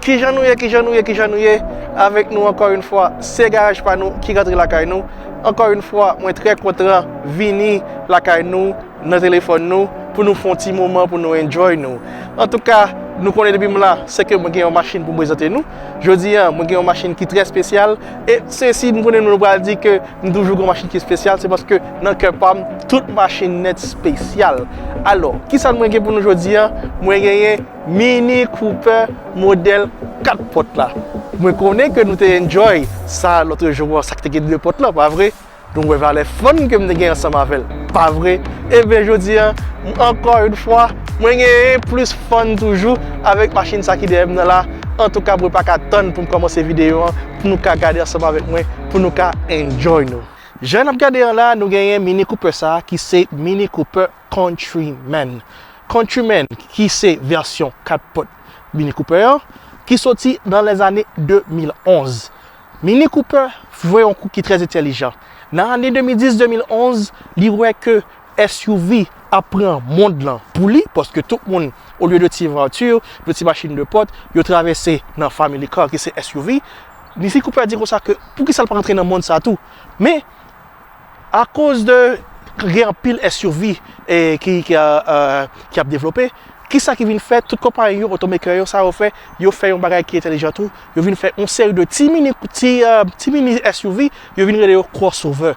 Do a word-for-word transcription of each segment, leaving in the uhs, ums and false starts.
Kijan nou ye, kijan nou ye, kijan nou ye? Avèk nou ankò yon fwa, se garaj pa nou ki rantre lakay nou. Ankò yon fwa, mwen trè kontan vini lakay nou, nan telefòn nou, pou nou fè yon ti moman, pou nou enjoy nou. Antouka, nou konnen depi m la, se ke mwen gen yon machin pou m prezante nou. Jodi a, mwen gen yon machin ki trè espesyal. E se si nou konnen nou pral di ke m toujou gen yon machin ki espesyal, se paske nan kè pa m, tout machin nèt espesyal. Alò, kisa mwen gen pou nou jodi a? Mwen genyen Mini Cooper modèl kat pòt la. Mwen konnen ke nou te enjoy sa lòt jou an, sa ki te gen de pòt la, pa vre? Nou wè valè fun ke m te gen ansanm avè l, pa vre? Ebyen, jodi a, ankò yon fwa, mwen genyen plis fun toujou avèk machin sa ki dèyè m nan la. Antouka, mwen pa ka tann pou m kòmanse videyo an, pou nou ka gade ansanm avèk mwen, pou nou ka enjoy nou. Jan n ap gade an la, nou genyen Mini Cooper sa a ki se Mini Cooper Countryman. Countryman, ki se vèsyon kat pòt Mini Cooper an, ki soti nan lèzane de mil onz. Mini Cooper jwe yon kou ki trè entèlijan. Nan ane de mil dis, de mil onz, li wè ke S U V ap pran mond lan pou li, paske tout moun, olye de ti vwati, de ti machin de pòt, yo travèse nan family car ki se S U V. Mini Cooper di konsa ke poukisa l pa rantre nan mond sa tou? Men, akoz de gen anpil S U V, e, ki, ki, e, e, ki ap devlope, kisa ki vin fèt? Tout konpayi yo, otomeker yo, sa yo fè, yo fè yon bagay ki entèlijan tou. Yo vin fè yon seri de ti mini, ti, e, ti mini S U V, yo vin rele yo crossover.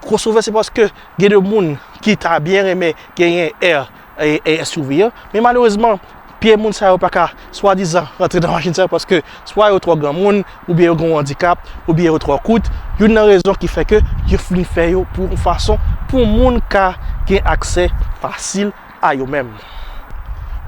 Crossover, se paske gen de moun ki ta byen renmen genyen air e, e S U V an. Men malerezman, pye moun sa yo pa ka swadizan rantre nan machin sa yo paske swa yo twò granmoun, oubyen yo gen yon andikap, oubyen yo twò kout. Youn nan rezon ki fè ke yo vin fè yo pou yon fason pou moun ka gen aksè fasil a yo menm.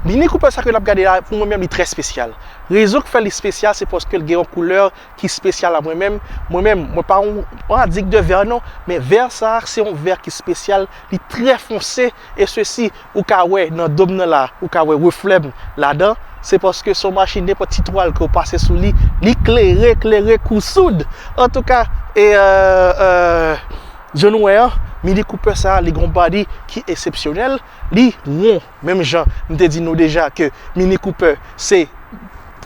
Mini Cooper sa ke n ap gade la, pou mwen menm, li trè espesyal. Rezon ki fè li espesyal, se paske l gen yon koulè ki espesyal a mwen menm. Mwen menm, mwen pa yon, yon adikt de vè non, men vè sa a, se yon vè ki espesyal, li trè fonse, e sesi, ou ka wè nan do m nan la, ou ka wè reflè m ladan, se paske se yon machin, nenpòt ti twal ke w pase sou li, li klere, klere kou soud. Antouka, e, e, e, jan nou wè an, Mini Cooper sa a, li gen yon body ki eksepsyonèl, li won, menm jan m te di nou deja ke Mini Cooper se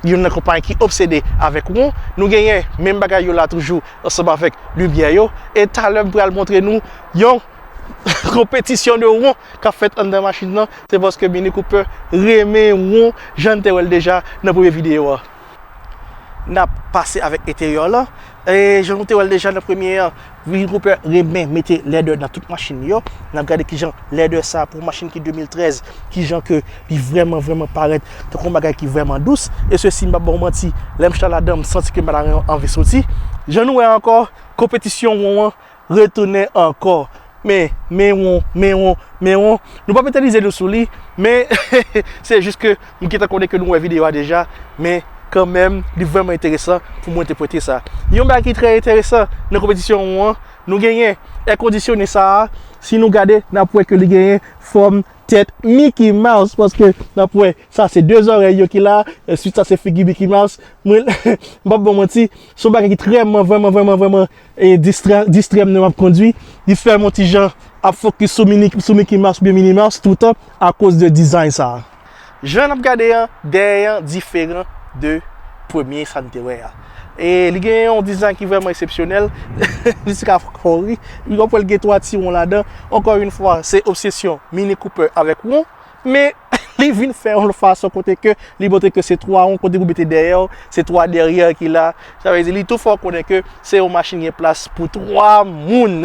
youn nan konpayi ki obsede avèk won. Nou genyen menm bagay yo la toujou ansanm avèk limyè yo. E talè m pral montre nou yon konpetisyon de won k ap fèt anndan machin nan. Se paske Mini Cooper renmen won, jan n te wè l deja nan premye videyo a. N ap pase avèk enteryè lan. E jan nou te wè l deja nan premye an, Mini Cooper renmen mete lèdè nan tout machin li yo. N ap gade kijan lèdè sa pou yon machin ki de mil trèz, kijan ke li vrèman, vrèman parèt tankou yon bagay ki vrèman dous. E sesi, m p ap ba w manti, lè m chita ladan, m santi ke m pa ta anvi soti. Jan nou wè ankò, konpetisyon won an retounen ankò. Men, men won, men won, men won. Nou p ap etènize nou sou li, men se jis ke m gentan konnen ke nou wè videyo a deja, men kanmenm, li vrèman enteresan pou mwen entèprete sa. Yon bagay ki trè enteresan nan konpetisyon won an, nou genyen èkondisyone sa a. Si nou gade, n ap wè ke li genyen fòm tèt Mickey Mouse, paske n ap wè, sa se de zòrèy yo ki la, ensuite sa se figi Mickey Mouse. Mwen, m p ap ba w manti, se yon bagay ki trè, vrèman, vrèman, vrèman, vrèman, e distrè, distrè m lè m ap kondwi. Li fè m yon ti jan ap fokis sou Mini, sou Mickey Mouse oubyen Minnie Mouse toutan akoz de dizayn sa a. Jan n ap gade an, dèyè an diferan de premye sa n te wè a. E li gen yon dizayn ki vrèman eksepsyonèl. Li sou ka fè w ri. Li gen, w ap wè l gen twa ti won ladan. Ankò yon fwa, se obsesyon Mini Cooper avèk won. Men, li vin fè yon fason kote ke li montre ke se twa won, kote pou mete dèyè w, se twa dèyè ki la. Sa vle di, li tou fè w konnen ke se yon machin gen plas pou twa moun.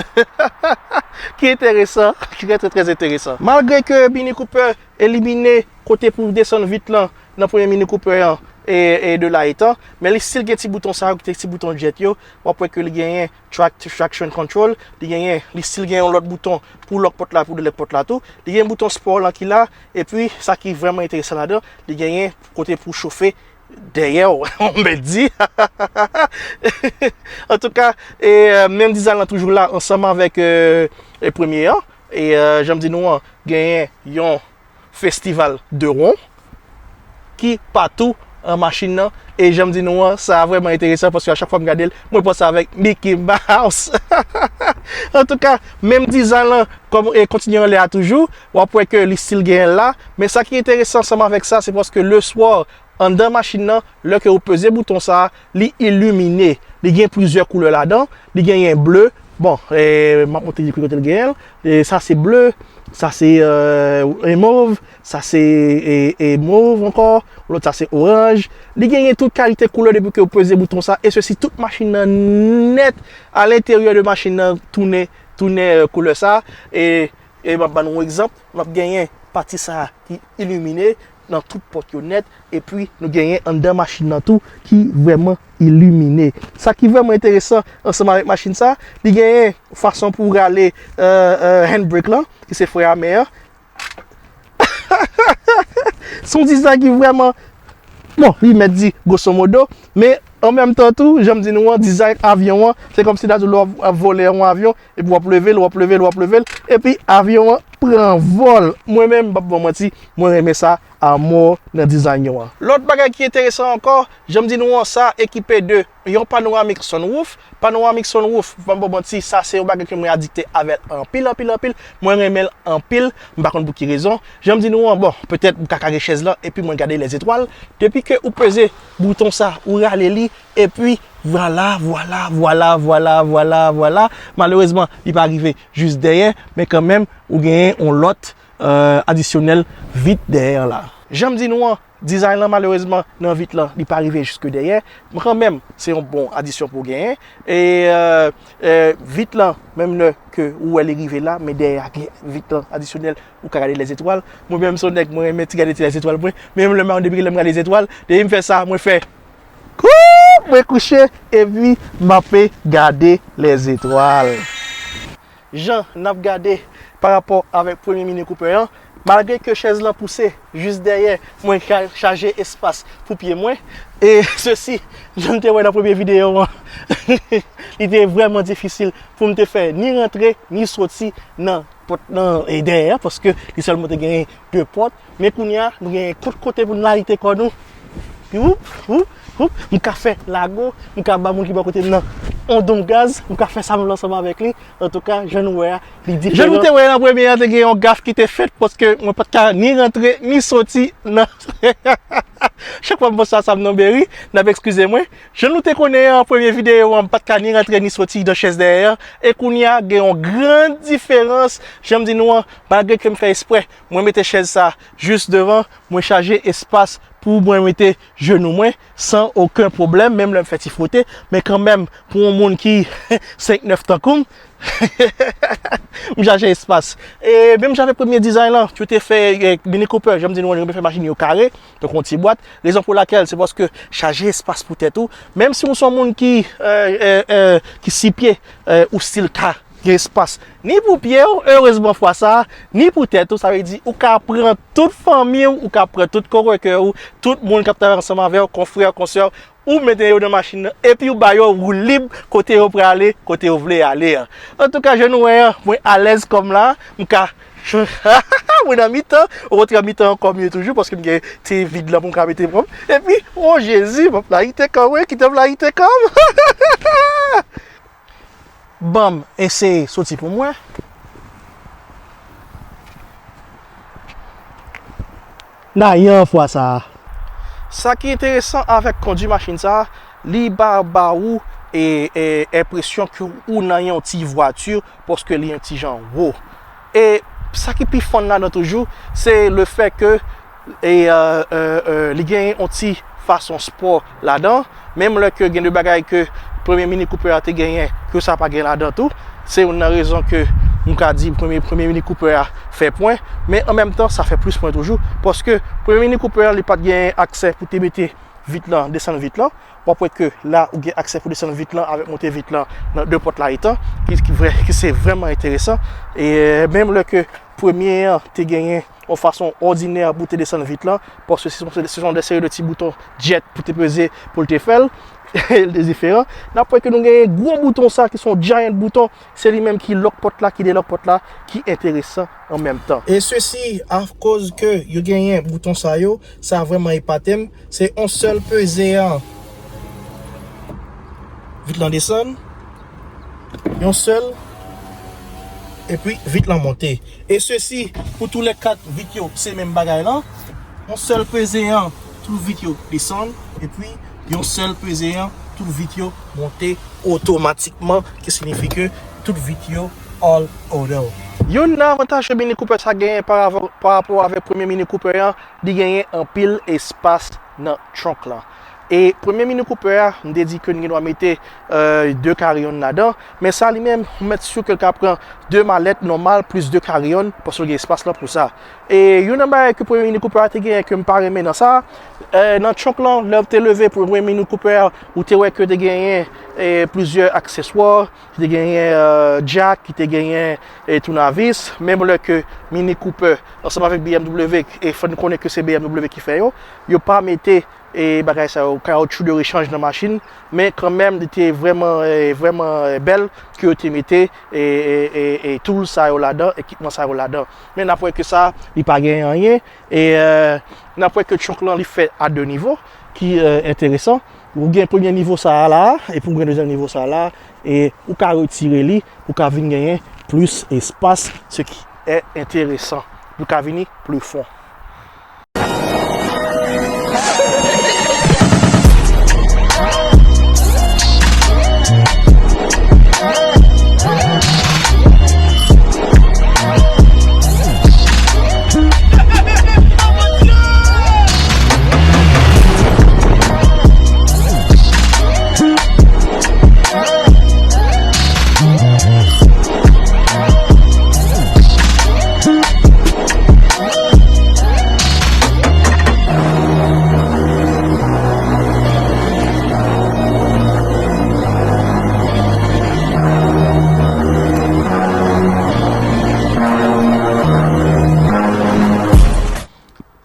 Ki enteresan, ki trè, trè, trè enteresan. Malgre ke Mini Cooper elimine kote pou desann vit lan nan premye Mini Cooper an, e, e de la etan, men li still gen ti bouton sa yo, ki te ti bouton jet yo, w ap wè ke li genyen tract-, traction control, li genyen, li still gen yon lòt bouton pou lòk pòt la, pou delòk pòt la tou. Li gen bouton spò lan ki la, epi sa ki vrèman enteresan ladan, li genyen kote pou chofe dèyè w, on peut dire. Antouka, e, menm dizayn lan toujou la ansanm avèk, e, e premye an. E, e, jan m di nou an, genyen yon festival de won ki patou an machin nan. E jan m di nou an, sa vrèman enteresan paske a chak fwa m gade l, mwen panse avèk Mickey Mouse. Antouka, menm dizayn lan, kòm, e kontinye anlè a toujou, w ap wè ke li still genyen la. Men sa ki enteresan ansanm avèk sa, se paske le spò anndan machin nan, lè ke ou peze bouton sa, li ilimine. Li gen plizyè koulè ladan. Li genyen ble. Bon, e, m ap montre li ki kote l genyen l. E, sa se ble, sa se, e, e mov, sa se, e, e mov ankò, lòt sa se oranj. Li genyen tout kalite koulè depi ke ou peze bouton sa. E sesi tout machin nan nèt, a lenteryè de machin nan tounen, tounen, e, koulè sa. E, e m ap ban nou yon egzanp. M ap genyen pati sa ki ilimine nan tout pòt yo nèt. Epi nou genyen anndan machin nan tou ki vrèman ilimine. Sa ki vrèman enteresan ansanm avèk machin sa, li genyen fason pou w rale, e, e, handbrake lan, ki se fren a men an. Se yon dizay ki vrèman, bon, li mèt di grosso modo, men an menm tan tou, jan m di nou an, dizay avyon an, se kòmsi ta di w lè w ap vole yon avyon, epi w ap leve l, w ap leve l, w ap leve l, epi avyon an pran vòl. Mwen menm, m p ap ba w manti, mwen renmen sa amò nan dizay yo an. Lòt bagay ki enteresan ankò, jan m di nou an, sa ekipe de yon panoramik sunroof. Panoramik sunroof, pa m ba w manti, sa se yon bagay ke mwen adikte avè l anpil, anpil, anpil. Mwen renmen l anpil, m pa konn pou ki rezon. Jan m di nou an, bon, petèt m ka kare chèz lan epi mwen gade lèzetwal. Depi ke ou peze bouton sa, ou rale li, epi vwala, vwala, vwala, vwala, vwala, vwala. Malerezman, li pa rive jis dèyè, men kanmenm, ou genyen yon lòt, e, adisyonèl vit dèyè la. Jan m di nou an, dizay lan, malerezman, nan vit lan, li pa rive jiske dèyè. Men kanmenm, se yon bon adisyon pou w genyen. E, e, e, vit lan, menm lè ke ou wè li rive la, men dèyè a gen vit lan adisyonèl, ou ka gade lèzetwal. Mwen menm, se yon nèg, mwen renmen ti gade ti lèzetwal mwen. Menm lè m depi lè m gade lèzetwal, depi m fè sa, mwen fè kou, mwen kouche, epi m ape gade lèzetwal. Jan n ap gade pa rapò avèk premye Mini Cooper an, malgre ke chèz lan pouse jis dèyè, mwen ka chaje espas pou pye mwen. E sesi, jan n te wè nan premye videyo an, li te vrèman difisil pou m te fè ni rantre, ni soti nan pòt nan, e, dèyè an, paske li sèlman te genyen de pòt. Men kounye a, nou genyen tout kote pou n layite kò nou. Woup, woup, woup. M ka fè lago, m ka ba moun ki bò kote m nan on donm gaz, m ka fè sa m vle ansanm avèk li. Antouka, jan nou wè a, li diferan. Jan nou te wè nan premye an, te gen yon gaf ki te fèt, paske mwen pa t ka ni rantre, ni soti nan. Chak fwa m panse a sa, m nan beri, n ap eskize mwen. Jan nou te konnen an, premye videyo an, m pa t ka ni rantre, ni soti nan chèz dèyè an. E kounye a, gen yon gran diferans. Jan m di nou an, malgre ke m fè esprè, mwen mete chèz sa jis devan, mwen chaje espas pou mwen mete jenou mwen san okenn pwoblèm, menm lè m fè ti fwote, men kanmenm, pou yon moun ki senk nèf tankou m, m chaje espas. E menm jan avèk premye dizay lan, yo te fè, e, Mini Cooper, jan m di nou, yo renmen fè machin yo kare, tankou yon ti bwat. Rezon pou lakèl, se paske chaje espas pou tèt ou. Menm si w se yon moun ki, e, e, e, ki si pye, e, ou still ka gen espas ni pou pye w, erezman fwa sa, ni pou tèt ou, sa vle di ou ka pran tout fanmi w, ou ka pran tout coworker ou, tout moun k ap travay ansanm avè w, konfrè, konsè w, ou mete yo nan machin nan, epi ou ba yo woulib kote yo prale, kote yo vle ale an. Antouka, jan nou wè an, mwen alèz kò m la, m ka, mwen nan mitan, okontrè mitan ankò mye toujou, paske m gen ti vid lan pou m ka mete kò m. Epi, o Jezi, m ap layite kò m, wi, kite m layite kò m. Ban m eseye soti pou mwen. N a yon fwa sa a. Sa ki enteresan avèk kondwi machin sa a, li pa ba ou, e, e, enpresyon ke ou nan yon ti vwati, paske li yon ti jan wo. E sa ki pi fun ladan toujou, se le fè ke, e, e, e, e, li genyen yon ti fason spò ladan, menm lè ke gen de bagay ke premye Mini Cooper a te genyen, ke sa pa gen ladan tou. Se youn nan rezon ke m ka di premye, premye Mini Cooper a fè pwen, men an menm tan, sa fè plis pwen toujou, paske premye Mini Cooper a, li pa t gen aksè pou te mete vit lan, desann vit lan. W ap wè ke la, ou gen aksè pou desann vit lan avèk monte vit lan nan de pòt la etan, ki, ki vrè, ki se vrèman enteresan. E menm lè ke premye an te genyen yon fason òdinè pou te desann vit lan, paske se, se, se yon de seri de ti bouton jet pou te peze pou l te fè l, li te diferan. N ap wè ke nou genyen gwo bouton sa ki se yon giant bouton, se li menm ki lòk pòt la, ki delòk pòt la, ki enteresan an menm tan. E sesi akoz ke yo genyen bouton sa yo, sa vrèman epate m. Se yon sèl peze an, vit lan desann, yon sèl, epi vit lan monte. E sesi, pou tou lè kat vit yo, se menm bagay lan. Yon sèl peze an, Tout vit yo desann, epi yon sèl peze an, tout vit yo monte otomatikman, ki siyifi ke tout vit yo all auto. Youn nan avantaj ke Mini Cooper sa genyen pa rapò, pa rapò avèk premye Mini Cooper an, li genyen anpil espas nan trunk lan. E premye Mini Cooper a, m te di ke n gen dwa mete, euh, de karyon ladan, men sa li menm, ou mèt si ke l ka pran de malèt nòmal plis de karyon, paske l gen espas lan pou sa. E youn nan bagay ke premye Mini Cooper a te genyen ke m pa renmen nan sa, euh, nan trunk lan, lè w te leve pou premye Mini Cooper a, ou te wè ke te genyen, euh, plizyè akseswa, ki te genyen, euh, jack, ki te genyen, euh, tournevis, menm lè ke Mini Cooper, ansanm avèk B M W, e fò n konnen ke se B M W ki fè yo, yo pa mete e bagay sa yo, kawotchou de rechanj nan machin, men kanmenm li te vrèman, e, vrèman, e, bèl ke yo te mete, e, e, e, e tool sa yo ladan, ekipman sa yo ladan. Men n ap wè ke sa, li pa gen anyen, e, e, n ap wè ke trunk lan li fèt a de nivo, ki, e, enteresan. Ou gen premye nivo sa a la, epi ou gen dezyèm nivo sa a la, e ou ka retire li, ou ka vin genyen plis espas, ce qui est intéressant. Ou ka vini pli fon.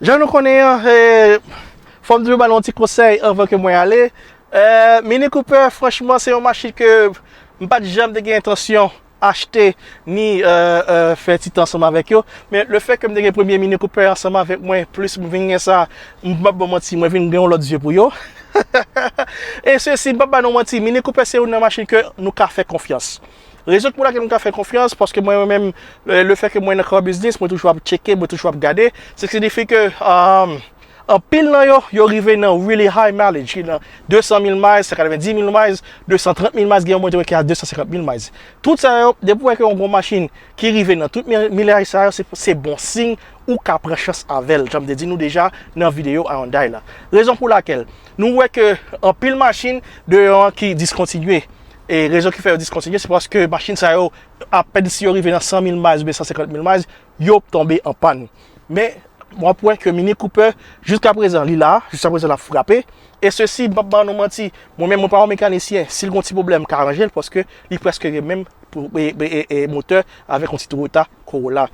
Jan nou konnen an, e, fò m toujou ba nou yon ti konsèy anvan ke mwen ale. E, Mini Cooper, franchman, se yon machin ke m pa t janm te gen entansyon achte ni, e, e, fè ti tan ansanm avèk yo. Men lefètke m te gen premye Mini Cooper ansanm avèk mwen, plis m vin gen sa, m p ap ba w manti, mwen vin gen yon lòt zye pou yo. E sesi, m p ap ba nou manti, Mini Cooper se youn nan machin ke nou ka fè konfyans. Rezon pou lakèl m ka fè konfyans, paske mwen menm, le, lefètke mwen nan car business, mwen toujou ap tcheke, mwen toujou ap gade, se siyifi ke, um, anpil nan yo, yo rive nan really high mileage, ki nan de san mil miles, san katrevenndis mil miles, de san trant mil miles, gen yon mwen te wè ki a de san senkant mil miles. Tout sa yo, depi w wè ke yon gwo machin ki rive nan tout mi-, mileaj sa yo, se, se bon siy, ou ka pran chans avè l, jan m te di nou deja nan videyo Hyundai la. Rezon pou lakèl, nou wè ke anpil machin deyò an ki diskontinye. E rezon ki fè yo diskontinye, se paske machin sa yo, apèn si yo rive nan san mil miles oubyen san senkant mil miles, yo tonbe an pàn. Men, w ap wè ke Mini Cooper, jiska prezan, li la, jiska prezan, l ap frape. E sesi, m p ap ba nou manti, mwen menm, mwen pa yon mekanisyen, si l gen yon ti pwoblèm, m ka ranje l, paske li prèske gen menm pou, e, e, e, e, motè avèk yon ti Toyota Corolla.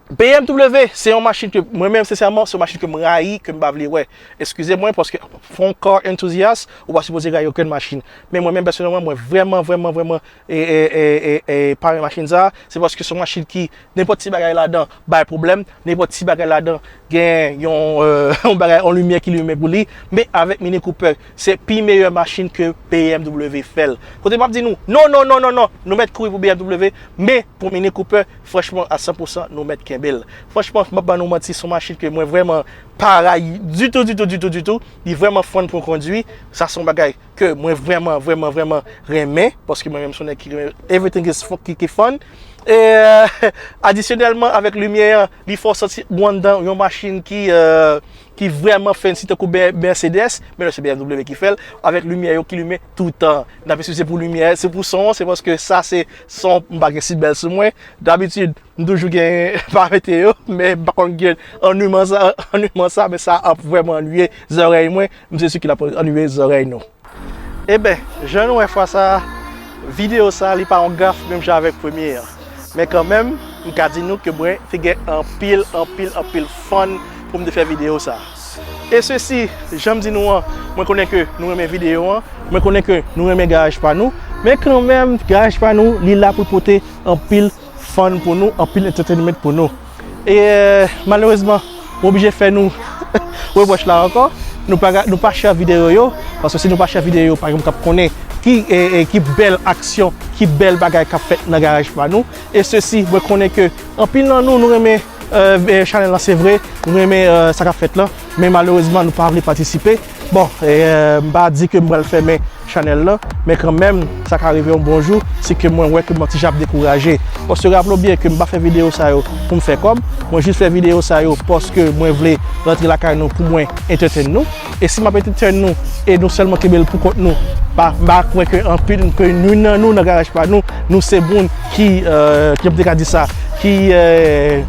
B M W, se yon machin ke, mwen menm, sensèman, se yon machin ke m rayi, ke m pa vle wè. Eskize mwen, paske fè yon car enthusiast, ou pa sipoze rayi okenn machin. Men mwen menm, pèsonèlman, mwen vrèman, vrèman, vrèman, e, e, e, e, e, pa renmen machin sa. Se paske se yon machin ki, nenpòt ti bagay ladan bay pwoblèm, nenpòt ti bagay ladan gen yon, e, yon bagay, yon limyè ki limen pou li. Men avèk Mini Cooper, se pi meyè machin ke B M W fè l. Kote m ap di nou, non, non, non, non, non, nou mèt kouri pou B M W, men pou Mini Cooper, franchman, a san pou san, nou mèt kenbe l. Franchman, m ap ba nou manti, se yon machin ke mwen vrèman pa rayi ditou, ditou, ditou, ditou. Li vrèman fun pou kondui. Sa se yon bagay ke mwen vrèman, vrèman, vrèman renmen, paske mwen menm se yon nèg ki renmen everything is fu-, ki, ki fun. E, adisyonèlman, avèk limyè an, li fè w santi ou anndan yon machin ki, e, ki vrèman fancy tankou Be-, Mercedes, men se B M W ki fè l, avèk limyè yo ki limen toutan. N ap eskize pou limyè, se pou son, se paske sa se son, m pa gen sitbèl sou mwen. Dabitid, m toujou gen pa mete yo, men m pa konn gen annuiman sa, annuiman sa, men sa ap vrèman annuiye zòrèy mwen, m se si ke l ap annuiye zòrèy nou. Eben, jan nou wè fwa sa, videyo sa, li pa yon gaf menm jan avèk premye an. Men kanmenm, m ka di nou ke mwen te gen anpil, anpil, anpil fun pou m te fè videyo sa. E sesi, jan m di nou an, mwen konnen ke nou renmen videyo an, mwen konnen ke nou renmen garaj pa nou, men kanmenm, garaj pa nou, li la pou l pote anpil fun pou nou, anpil entertainment pou nou. E, malerezman, mwen oblije fè nou repwòch la ankò. Nou pa, nou pa share videyo yo, paske si nou pa share videyo yo, pa gen moun k ap konnen ki, e, e, ki bèl aksyon, ki bèl bagay k ap fèt nan garaj pa nou. E sesi, mwen konnen ke anpil nan nou, nou renmen euh, chanèl lan, se vre, nou renmen, euh, sa k ap fèt lan, men malerezman, nou pa vle patisipe. Bon, e, euh, m pa di ke m pral fèmen chanèl lan, men kanmenm, sa ka rive yon bon jou, se ke mwen wè ke m ti jan ap dekouraje. Paske raple w byen ke m pa fè videyo sa yo pou m fè kòb, mwen jis fè videyo sa yo paske mwen vle rantre lakay nou pou mwen entertain nou. E si m ap entertain nou, e nou sèlman kenbe l pou kont nou, pa, m pa kwè ke anpil, ke nou nan nou, nan garaj pa nou, nou se moun ki, euh, ki, m te ka di sa, ki, euh,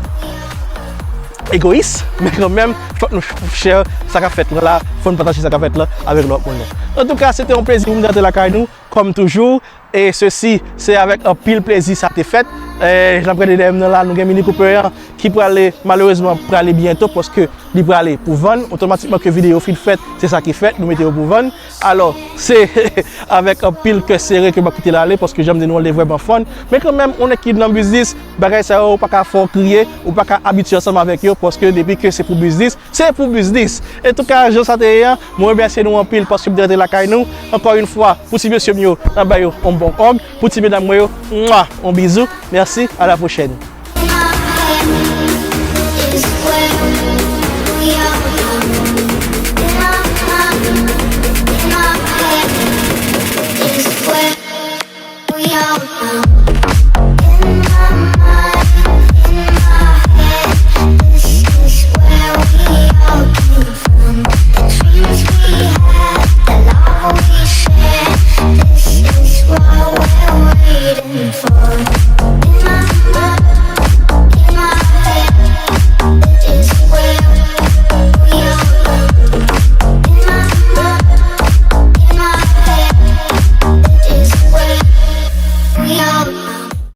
egoyis, men kanmenm, fòk nou share sa k ap fèt lan la, fòk nou pataje sa k ap fèt lan avèk lòt moun nan. Antouka, se te yon plezi pou m te rantre lakay nou, kòm toujou, e sesi, se avèk anpil plezi sa te fèt. E, jan ap gade dèyè m nan la, nou gen Mini Cooper an ki prale, malerezman, prale byento, paske li prale pou vann. Otomatikman ke videyo fin fèt, se sa ki fèt, nou mete yo pou vann. Alò, se avèk anpil kè sere ke m ap kite l ale, paske jan m di nou an, li vrèman fun. Men kanmenm, ou nèg ki nan biznis, bagay sa yo, ou pa ka fè w kriye, ou pa ka abitye ansanm avèk yo, paske depi ke se pou biznis, se pou biznis. Antouka, jan sa te ye an, mwen remèsye nou anpil paske m te rantre lakay nou. Ankò yon fwa, pou ti mesye m yo, n ap ba yo yon bon òg. Pou ti medam mwen yo, mwa, yon bizou. Mèsi, à la prochaine.